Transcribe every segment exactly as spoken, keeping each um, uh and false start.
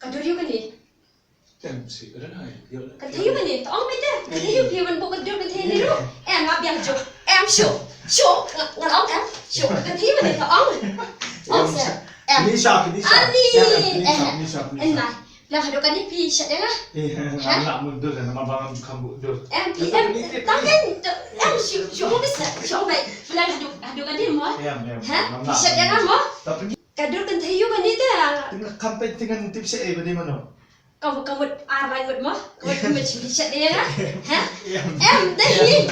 Ka dur ïa kane. Em, si, ren ai. Ka thei ïa kane. To ong beit te. Ka thei ïa phi ban buh ka dur ka thei ne ruh. Em, nga biang shuh. Em, shuh. Shuh. Nga, nga ong em. Shuh. Ka thei ïa kane to ong. Ong se. Em. Kini sha, kini sha. Ani. Em, kini sha, kini sha, kini sha. Em, nai. Lah, haduh kane phi shet ïa nga. Eh, eh, ha? Nga mut dur, namar ba ngam ju kham buh dur. Em, phi, em, tang kan, em, shu, shu ong beit, shu ong beit. Lah, haduh, haduh kane mo. Em, em, ha? Phi shet ïa nga mo. Ka dur kan thei ïa kane te. Te nga kham peit te ngan tip sha ei ba dei mano. Ka mut, ka mut ar lai ngut mo. Ka mut, ka mut shet ïa nga. Ha? Em, dei.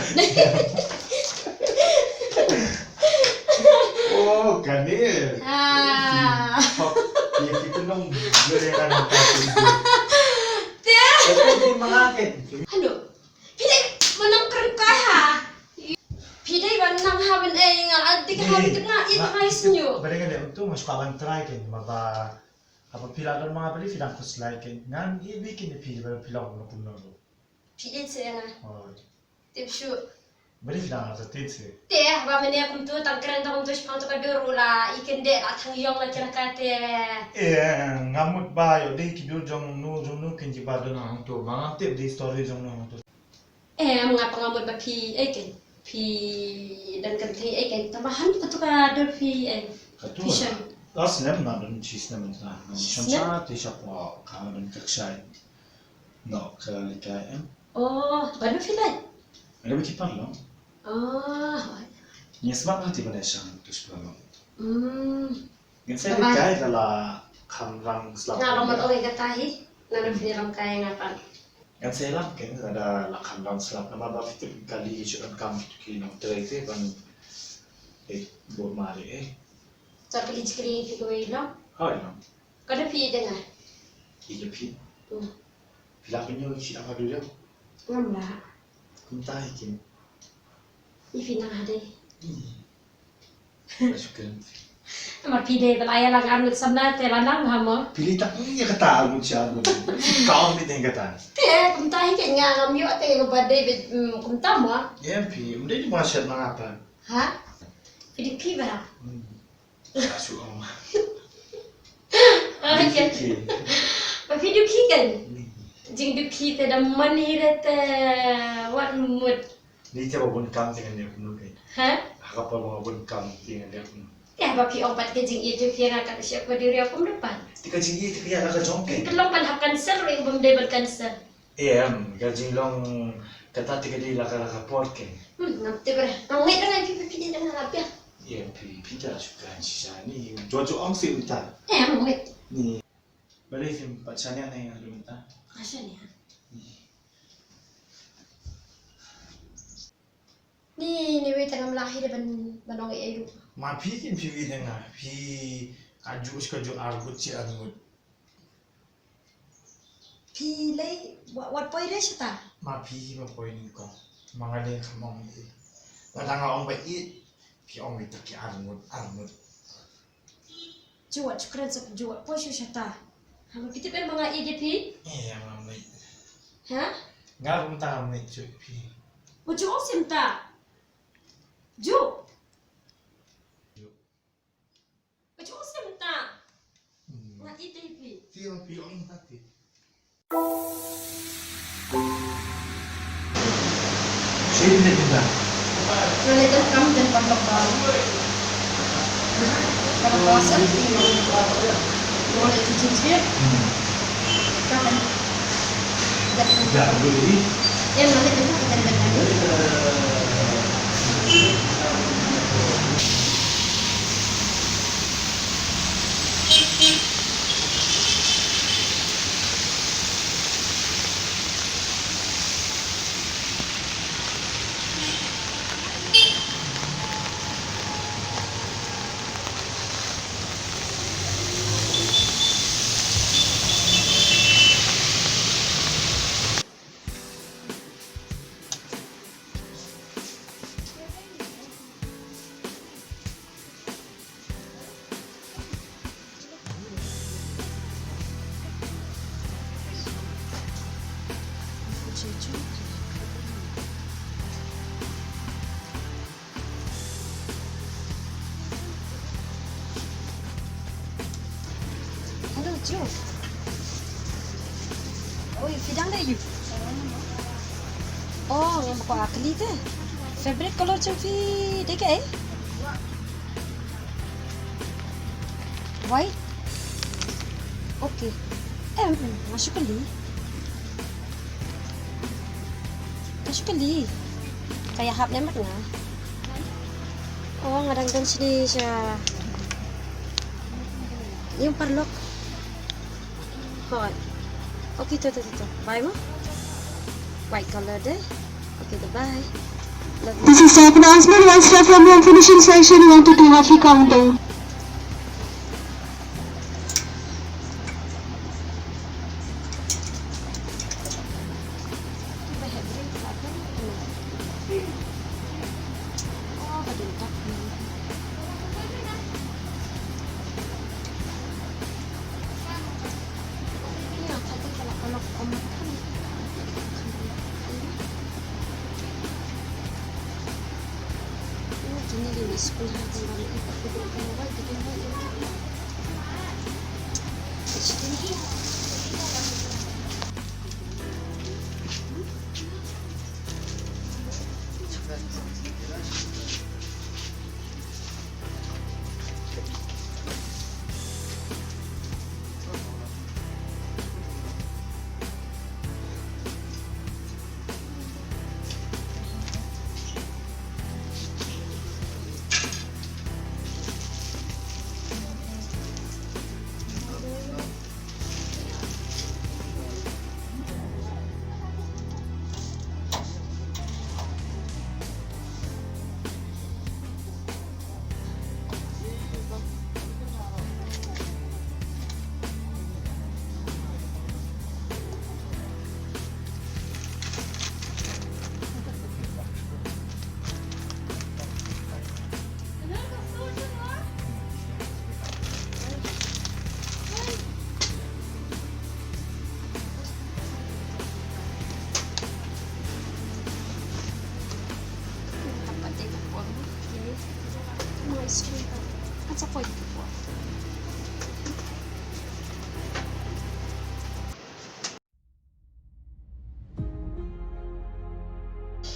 Oh, kane. Ah. Phi, phi, phi nong jure kan. Te. Te di manga ken. Hano. Phi dei ban nang kren kai ha. Phi dei ban nang ha ban ei nga la dik ha bitik na it ha isnyo. Ba dei nga dei tu mas ka ban try ken ma ba. Haba phi la don ma ba dei phi dang khuslai ken. Ngan i bi ken phi ba phi long na kumno. Phi dei se na. Oh. Tip shu. Ba dei phi dang la tit se. Te ba mene kum tu tang kren tang kum tu shpang tu ka dur u la i ken de la thang yong la kira ka te. Eh, nga mut ba ïoh dei ki dur jong nu jong nu ken ji ba don hang tu. Ma ngam tip dei story jong nu hang tu. Em, nga pang mut ba phi, eh, ken. Phi don kan thei, eh, ken. Tama han ka tu ka dur phi, eh. Ka tu. Phi shem. Last snem na don shi snem na. Shi snem? Sha te sha pa ka don ka ksai. No, ka lika em. Oh, ba nu phi lai? Ada biki parlo. Oh. Ni smat na ti ba ne shang tu spa lo. Hmm. Ngin sa kai la la kham rang slap. Nga long mat ong kata hi. Nga long phi rang kai nga pan. Ngan sa lam ken la da la kham rang slap namar ba phi tip kali ki shu kam ki nong trei te ban. Eh, bot mari eh. Sa kali chikri ki ko ino. Hoi no. Ka da phi de nga. Ki de phi. Hmm. Phi la phi nyo ki apa dulu. Ngam la. Kumta hi kin. I phi nang hadai. Shukran. Amar phi dei ba la ïa lang arngut samla te la nang ha mo. Phi li tak ni ïa kata arngut sha arngut. Kaun ni teng kata. Te kumta hi ke nga ngam ïoh te ba dei bit, mm, kumta mo. Em phi, um dei di ma shet ma ngapa. Ha? Phi di phi ba. Hmm. Sa shu ong. Ah, okay. Ba phi dukhi kan? Hmm. Jingdukhi te da man hi re te wat mut. Ni te ba bun kam te ngan leh kumno ke. Ha? Ha ka por ba bun kam te ngan leh kumno. Te ba phi ong pat ka jingïeit jong phi ïa nga ka shep ba dei ïa kumno pat. Te ka jingïeit te ka ïa la ka jong ke. Ka long ban hap cancel ruh bym dei ban cancel. Em, ka jinglong kata te ka dei la ka la ka por ke. Hmm, ngam tip re. Ngam ngeit re phi phi phi dei la phi. Em, phi phi da shu kan shisha ni. Jo jo ong sim ta. Em, ngam ngeit. Ni. Balei phim pat shaniah ne nga dum ta. Ka shaniah. Ni. Ni, ni wei tang ngam lah hi de ban, ban ong ei ei ruh. Ma phi kin phi wei tang nga. Phi aju ka ju argut chi argut. Phi lei, wat, wat poi re shata. Ma phi hi ba poi ni kong. Ma nga lei kham ong ei ei. Lada nga ong ba ïeit. Phi ong wei ta ki arngut, arngut. Ju wat shu kren sa ju wat poi shu shata. Ha ba phi tip em ba nga ïeit ïa phi. Eh, nga ngam lei. Ha? Nga rum ta ngam lei ju phi. Ba ju ong sim ta. Ju. Ju. Ba ju ong sim ta. Hmm. Nga ïeit ïa phi. Phi ong phi ong ta phi. Oi, phi dang dei ïu? Oh, ngam kwah kylli te. Favorite color jong phi dei kaei? White? Okay. Em, em, nga shu kylli. Nga shu kylli. Ka ïahap ne mat nga. Oh, nga dang don shini sha. Ïa paralok. Hooid. Okay, to, to, to, to. Bye mo. White color de. Okay, to, bye. Love you. This is staff announcement. One staff from the finishing section wanted to have the counter.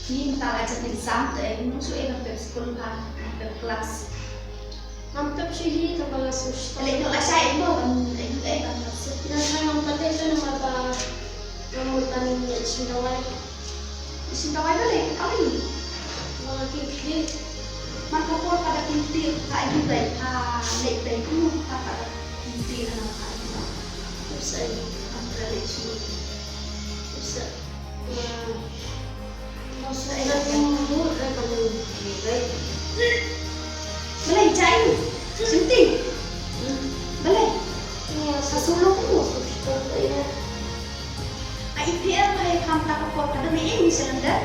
Hi mynta la jan exam te, ngan shu ïa pep skul ba, pep klas. Ngam pep shuh hi, kaba la shu stop. Leh noh lashai mo, ban ïa ban pep skul. Nga ngam pat leh shuh namar ba ngam mut ban leit shim dawai. Shim dawai balei? Kawei. Ba ki kli. Man ka por ka da kim tieng, ka ïa dei, ka leh dei, kumno ka da kim tieng na ka. Usai, ka da leh shim. Usai. Balei jai? Senti. Balei? Sa sulu ku. Ai phi ai kam ta ka por ka dang ing ni cylinder.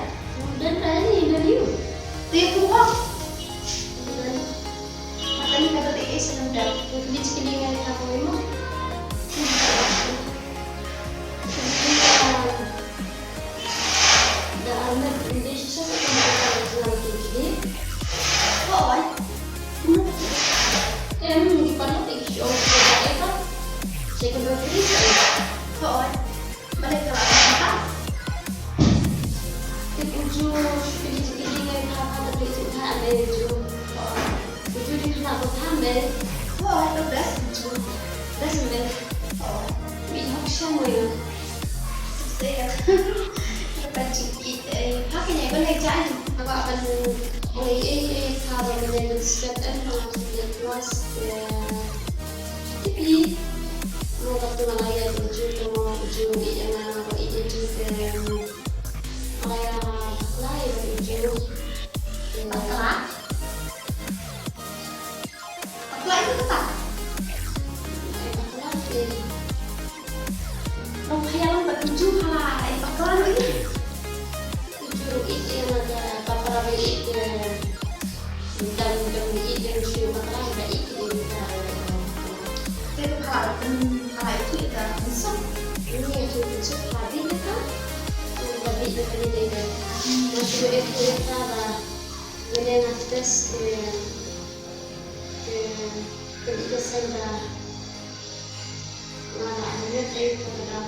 Dan ai ni dan yu. Te ku wa. Dan. Mata ni ka dang ing cylinder. Ku ni chicken ni ngai ka ko mo. Da armet ynda shisha ka kam ka kam ka kam ki. Hooid. Em, ki paralok ki ong ka da eka. Second row three ka. Hooid. Balei ka la ka. Tip u Ju, pili pili ngai pha pha da pili pha ame u Ju. Hooid. U Ju dei khynnah ba pham me. Hooid, the best u Ju. Best me. Hooid. Mi hok shang wei. Sep sep. Ka pan chiki, eh, ha kane ba lei jai. Aba ban lei, eh, eh, ha ba lei ban step em ha ba lei class, eh, tipi. Mo ka tu na lei ya tu ju tu mo ju i ya na ba i ju te. Lei ya ba lei ya tu ju. Bakla. Bakla itu kata. Bakla, eh. Nong khayal ba tujuh hala, eh, bakla lo ini. Tujuh itu yang ada bakla itu. Dang dang itu yang sudah bakla ada itu. Itu hala, hala itu kita besok. Ini itu besok lagi kita. Lagi kita ini. Masih ada itu kita lah. Nga dei nga test te, te, te dei ka seng ba nga la hynriew taïew ka ba dap.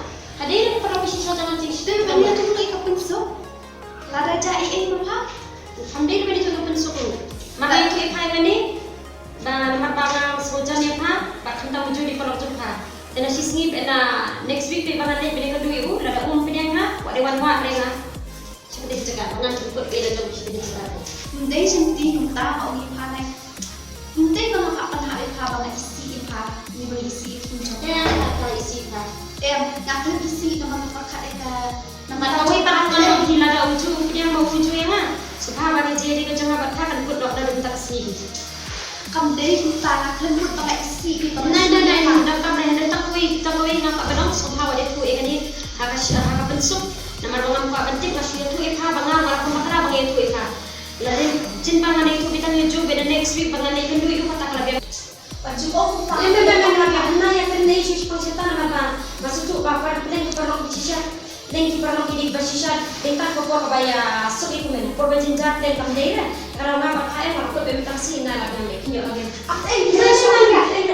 Hadien ka paralok ba shisha jong nga jingshisha. Te ban ïathuh ïa ka pynsuk. Lada jia ei ei ma pha, kam dei ban ïathuh ka pynsuk. Mar ba ïathuh ïa pha ïa kane, ba namar ba nga sngewjan ïa pha, ba khamtam jur ïa ka paralok jong pha. Te na shisngi, na next week te ba ngan leit ban ïakynduh ïa u, lada um pdiang nga, wat dei wan wad ïa nga. Shu dei jaka ba ngan jemput ïa la jong, shu dei jaka. Ym dei jingtip, kumta nga ong ïa pha nai. Ym dei ba nga kwah pynhap ïa pha ba nga isih ïa pha, ne ba nga isih ïa pha jong. Em, nga kwah isih ïa pha. Em, nga khlem isih namar nga pyrkhat ïa ka, namar kawei pat nga long hi, lada u ju pdiang ba u ju ïa nga. Sngewbha ba ngi jia ri ka jong nga bad pha kan kut noh da lum tang sngi. Kam dei kumta, nga khlem mut ba nga isih ïa pha. Nai, nai, nai, nai, da kam dei, hynrei tang kawei, tang kawei nga kwah ban ong, sngewbha wat ïathuh ïa kane ha ka sh-, ha ka pynsuk. Namar ba ngam kwah ban tip, nga shu ïathuh ïa pha ba nga, nga la pynbakla ba nga ïathuh ïa pha. Lada jin ba ngan ïathuh beit tang ïa u Joe, bad the next week ba ngan leit kynduh ïa u, kata ka la biang. Ba ju ong kumta. Em, em, em, em, em, em, na ïa kane shu shipang shata namar ba nga sngewthuh ba para pdeng ki paralok ki shisha. Pdeng ki paralok ki dei ba shisha, dei tang ka por kaba ïa suk ïa kumne, por ba jynjar pdeng kam dei re. Ka rau nga ba kha em, nga kut ba mynta shi na la biang leh, kynjoh la biang. Ap, eh, ïa, ïa, ïa, ïa.